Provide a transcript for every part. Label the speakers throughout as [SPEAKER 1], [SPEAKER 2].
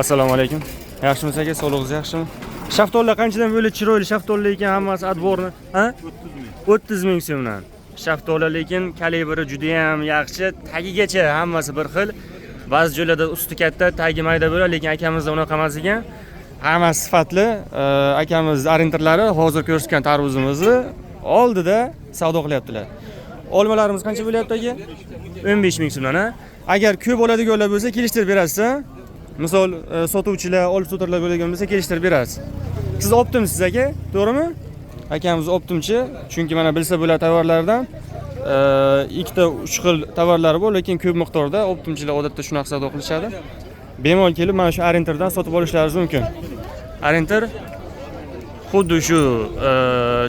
[SPEAKER 1] Assalomu alaykum. Yaxshimisiz, aka? Sog'lig'ingiz yaxshimi? Shaftolilar qanchadan bo'ldi? Chiroyli shaftolilar ekan hammasi, отборный. Ha? 30 ming so'mdan. Shaftoli, lekin kalibri juda ham yaxshi, tagigacha hammasi bir xil. Ba'zi joylarda usti katta, tagi mayda bo'ladi, lekin akamizda unaqa emas ekan. Hammasi sifatli. Akamiz orientirlari hozir ko'rsatgan tarvuzimizni oldida savdo qilyaptilar. Olmalarimiz qancha bo'lyapti, aka? 15 ming so'mdan, ha? Agar ko'p oladiganlar bo'lsa, kelishtirib berasiz, a? Misol, sotuvchilar, olib sotarlar bo'ladigan bo'lsa, kelishtirib berasiz. Siz оптом siz, aka, to'g'rimi? Akamiz оптом chi, chunki mana bilsa bo'ladi tovarlardan. Ikkita, uch xil tovarlari bor, lekin ko'p miqdorda оптом chilar odatda shunaqa savdo qilishadi. Bemalol kelib mana shu orientirdan sotib olishlaringiz mumkin. Orientir xuddi shu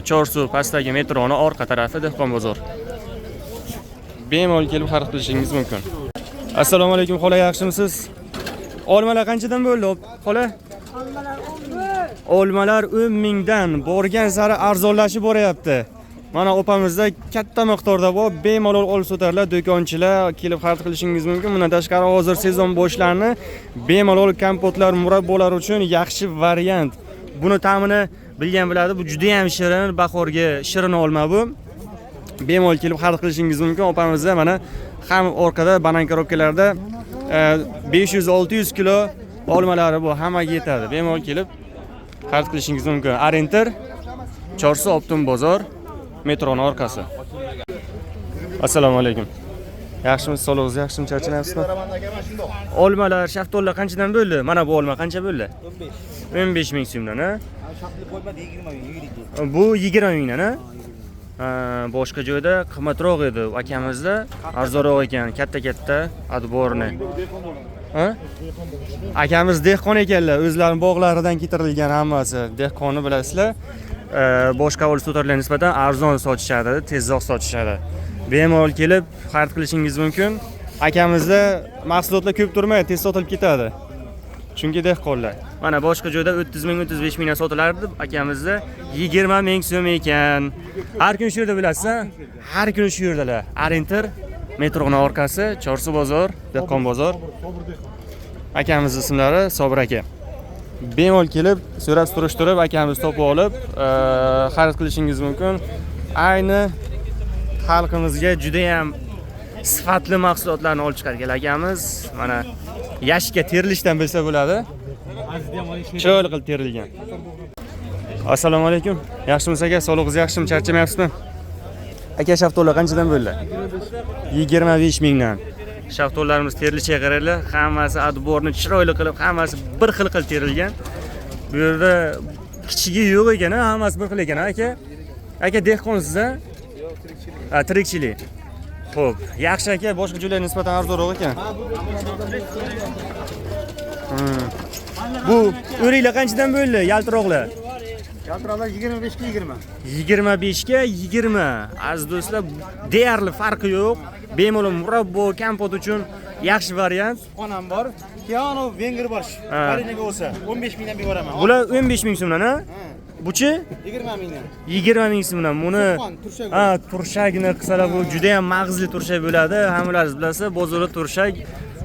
[SPEAKER 1] Chorsu pastdagi metroni orqa tarafi, Dehqon bozor. Bemalol kelib xarid qilishingiz mumkin. Assalomu alaykum, xola, yaxshimisiz? Olmalar qanchadan bo'ldi, xola? Olmalar 10 mingdan, borgan sari arzonlashib boryapti. Mana opamizda katta miqdorda bor, bemalol olib sotarlar, do'konchilar kelib xarid qilishingiz mumkin. Bundan tashqari hozir sezon boshlandi. Bemalol kompotlar, murabbolar uchun yaxshi variant. Buni ta'mini bilgan biladi, bu juda ham shirin, bahorgi shirin olma bu. Bemalol kelib xarid qilishingiz mumkin. Opamizda mana ham orqada banan коробка larda 500-600 kilo olmalari bu, hammaga yetadi. Bemalol kelib xarid qilishingiz mumkin. Orientir Chorsu Optim bozor, metroni orqasi. Assalomu alaykum. Yaxshimisiz, sog'lig'ingiz yaxshimi, charchamayapsizmi? Olmalar, shaftolilar qanchadan bo'ldi? Mana bu olma qancha bo'ldi?
[SPEAKER 2] 15.
[SPEAKER 1] 15 ming so'mdan, ha?
[SPEAKER 2] Shaxli qo'ymadi, 20 ming, yigirma.
[SPEAKER 1] Bu 20 mingdan, ha? Ha, boshqa joyda qimmatroq edi, akamizda arzonroq ekan, katta-katta отборный. Ha? Akamiz dehqon ekanlar, o'zlarining bog'laridan keltirilgan hammasi. Dehqonni bilasizlar, boshqa olib sotarlarga nisbatan arzon sotishadi, tezroq sotishadi. Bemalol kelib xarid qilishingiz mumkin. Akamizda mahsulotlar ko'p turmaydi, tez sotilib ketadi. Chunki dehqonlar. Mana boshqa joyda 30 ming, 35 mingdan sotilardi, akamizda 20 ming so'm ekan. Har kun shu yerda bilasiz, har kuni shu yerdalar. Orientir metroni orqasi, Chorsu bozor, Dehqon bozor. Akamiz ismlari Sobir aka. Bemalol kelib, so'rab surishtirib, akamiz topib olib, xarid qilishingiz mumkin. Ayni xalqimizga juda ham sifatli mahsulotlarni olib chiqargan akamiz. Mana yashikka terilishdan bilsa bo'ladi. Chiroyli qilib terilgan. Assalomu alaykum. Yaxshimisiz, aka? Sog'lig'ingiz yaxshimi? Charchamayapsizmi? Aka, shaftolilar qanchadan bo'ldi? 25 mingdan. Shaftolilarimiz terilishiga qaranglar, hammasi отборный chiroyli qilib, hammasi bir xil qilib terilgan. Bu yerda kichigi yo'q ekan, ha, hammasi bir xil ekan, ha, aka? Aka, dehqonsiz, a?
[SPEAKER 2] Yo'q, tirikchilik.
[SPEAKER 1] Ha, tirikchilik. Xo'p, yaxshi aka, boshqa joylarga nisbatan arzonroq ekan. Bu o'riklar qanchadan bo'ldi, yaltiroqlar?
[SPEAKER 2] Yaltiroqlar 25 ga 20.
[SPEAKER 1] 25 ga 20. Aziz do'stlar, deyarli farqi yo'q. Bemalol murabbo, kompot uchun yaxshi variant.
[SPEAKER 2] Xonam bor. Keyin venger bor.
[SPEAKER 1] Ha.
[SPEAKER 2] Kalinaga bo'lsa 15 mingdan beraman.
[SPEAKER 1] Bular 15 ming so'mdan, ha? Buchi?
[SPEAKER 2] 20 mingdan.
[SPEAKER 1] 20 ming so'mdan. Buni
[SPEAKER 2] Surxon, turshak.
[SPEAKER 1] Ha, turshakni qilsalar, bu juda ham mag'izli turshak bo'ladi. Hammalaringiz bilasiz, bozorda turshak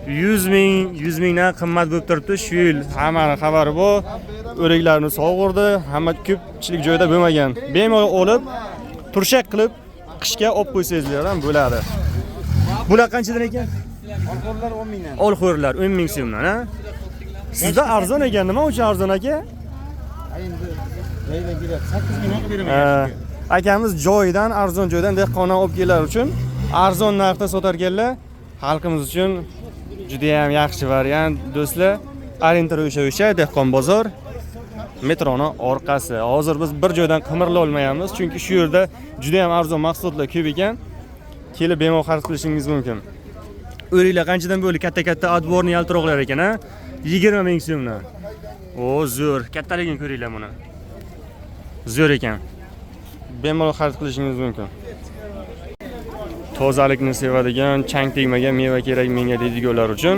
[SPEAKER 1] 100 ming, 100 mingdan qimmat bo'lib turibdi. Shu yil hammani xabari bor. O'riklarni sovurdi, hamma ko'pchilik joyda bo'lmagan. Bemalol olib, turshak qilib qishga olib qo'ysangizlar ham bo'ladi. Bular qanchadan ekan?
[SPEAKER 2] Olxo'rlar 10 mingdan.
[SPEAKER 1] Olxo'rlar 10 ming so'mdan, ha? Sizda arzon ekan. Nima uchun arzon, aka?
[SPEAKER 2] Endi joyidan kelyapti. 8 mingdan qilib beraman.
[SPEAKER 1] Ha, akamiz joyidan, arzon joydan, dehqondan olib kelar uchun arzon narxda sotarkanlar. Xalqimiz uchun juda ham yaxshi variant, do'stlar. Orientir o'sha Dehqon bozor, metroni orqasi. Hozir biz bir joydan qimirla olmayapmiz, chunki shu yerda juda ham arzon mahsulotlar ko'p ekan. Kelib bemalol xarid qilishingiz mumkin. O'riklar qanchadan bo'ldi? Katta katta отборный yaltiroqlar ekan, ha? 20 ming so'mdan. O, zo'r. Kattaligini ko'ringlar buni. Zo'r ekan. Bemalol xarid qilishingiz mumkin. Tozalikni sevadigan, chang tegmagan meva kerak menga deydiganlar uchun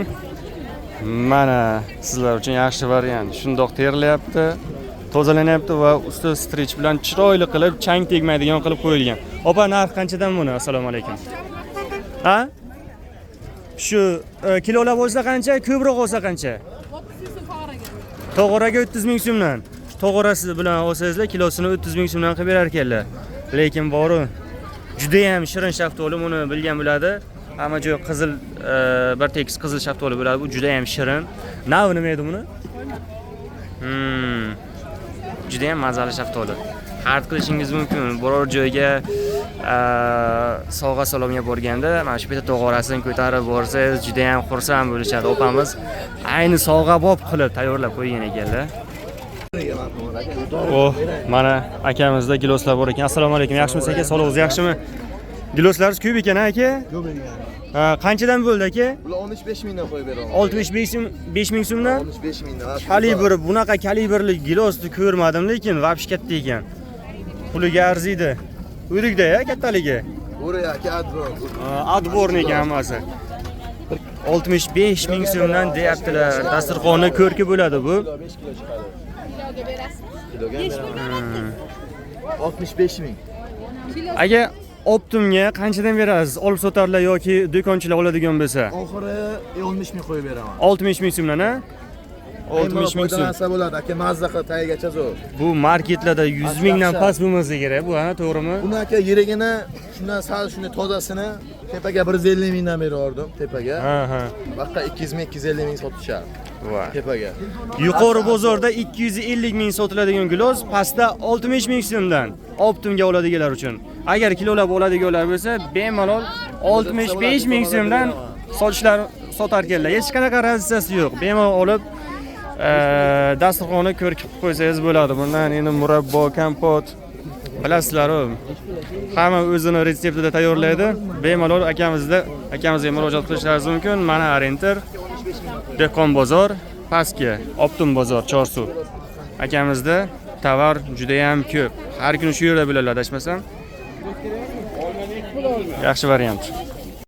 [SPEAKER 1] mana sizlar uchun yaxshi variant. Shundoq terilyapti, tozalanyapti va usti стрейч bilan chiroyli qilib, chang tegmaydigan qilib qo'yilgan. Opa, narx qanchadan buni? Assalomu alaykum. Ha? Shu kilolab olsa qancha, ko'proq olsa qancha? Tog'oraga 30 ming so'mdan. Tog'orasi bilan olsangizlar kilosini 30 ming so'mdan qilib berar ekanlar. Lekin boru juda ham shirin shaftoli, buni bilgan biladi. Hamma joy qizil, bir tekis qizil shaftoli bo'ladi. Bu juda ham shirin. Navi nima edi buni? Juda ham mazali shaftoli. Xarid qilishingiz mumkin. Biror joyga sovg'a salomga borganda mana shu bitta tog'orasini ko'tarib borsangiz juda ham xursand bo'lishadi. Opamiz ayni sovg'abob qilib tayyorlab qo'ygan ekanlar. Oh, mana akamizda giloslar bor ekan. Assalomu alaykum. Yaxshimisiz aka? Sog'lig'ingiz yaxshimi? Giloslaringiz ko'p ekan aka?
[SPEAKER 3] Ko'p ekan.
[SPEAKER 1] Ha, qanchadan bo'ldi aka?
[SPEAKER 3] Bular 15 mingdan qo'yib beraman.
[SPEAKER 1] 65 ming 5 ming so'mdan?
[SPEAKER 3] 15 mingdan.
[SPEAKER 1] Kalibr, bunaqa kalibrli gilosni ko'rmadim, lekin вообще katta ekan. Puliga arziydi. O'rikda ya kattaligi.
[SPEAKER 3] O'ri aka, отбор.
[SPEAKER 1] Отборный ekan hammasi. 65 ming so'mdan deyaptilar. Dasturxonni ko'rki bo'ladi bu.
[SPEAKER 3] 5 kilo chiqadi. Kiloga berasizmi? Kiloga beraman. 65 ming.
[SPEAKER 1] Aka, оптом ga qanchadan berasiz? Olib sotarlar yoki do'konchilar oladigan bo'lsa?
[SPEAKER 3] Oxiri 60 ming qo'yib beraman.
[SPEAKER 1] 60 ming so'mdan, ha? 60 ming so'm.
[SPEAKER 3] Foydalansa bo'ladi aka, mazza qilib tagigacha zo'r.
[SPEAKER 1] Bu marketlarda 100 mingdan past bo'lmasa kerak bu, ha, to'g'rimi?
[SPEAKER 3] Buni aka yirigini shundan sal shunday tozasini tepaga 150 mingdan berardim tepaga.
[SPEAKER 1] Ha, ha.
[SPEAKER 3] Boshqa 200 ming, 250 ming sotishadi
[SPEAKER 1] Va.
[SPEAKER 3] tepaga.
[SPEAKER 1] Yuqori bozorda 250 ming sotiladigan gilos pastda 60 ming so'mdan оптом ga oladiganlar uchun. Agar kilolab oladiganlar bo'lsa, bemalol 65 ming so'mdan sotishlar sotar ekanlar. Hech qanaqa разница si yo'q. Bemalol olib dasturxonni ko'rki qilib qo'ysangiz bo'ladi. Bundan endi murabbo, kompot bilasizlar-ku. Hamma o'zini retseptida tayyorlaydi. Bemalol akamizga murojaat qilishlaringiz mumkin. Mana ориентир Dehqon bozor, pastki Оптом bozor, Chorsu. Akamizda tovar juda ham ko'p. Har kuni shu yerda bo'ladilar, adashmasam. Yaxshi variant.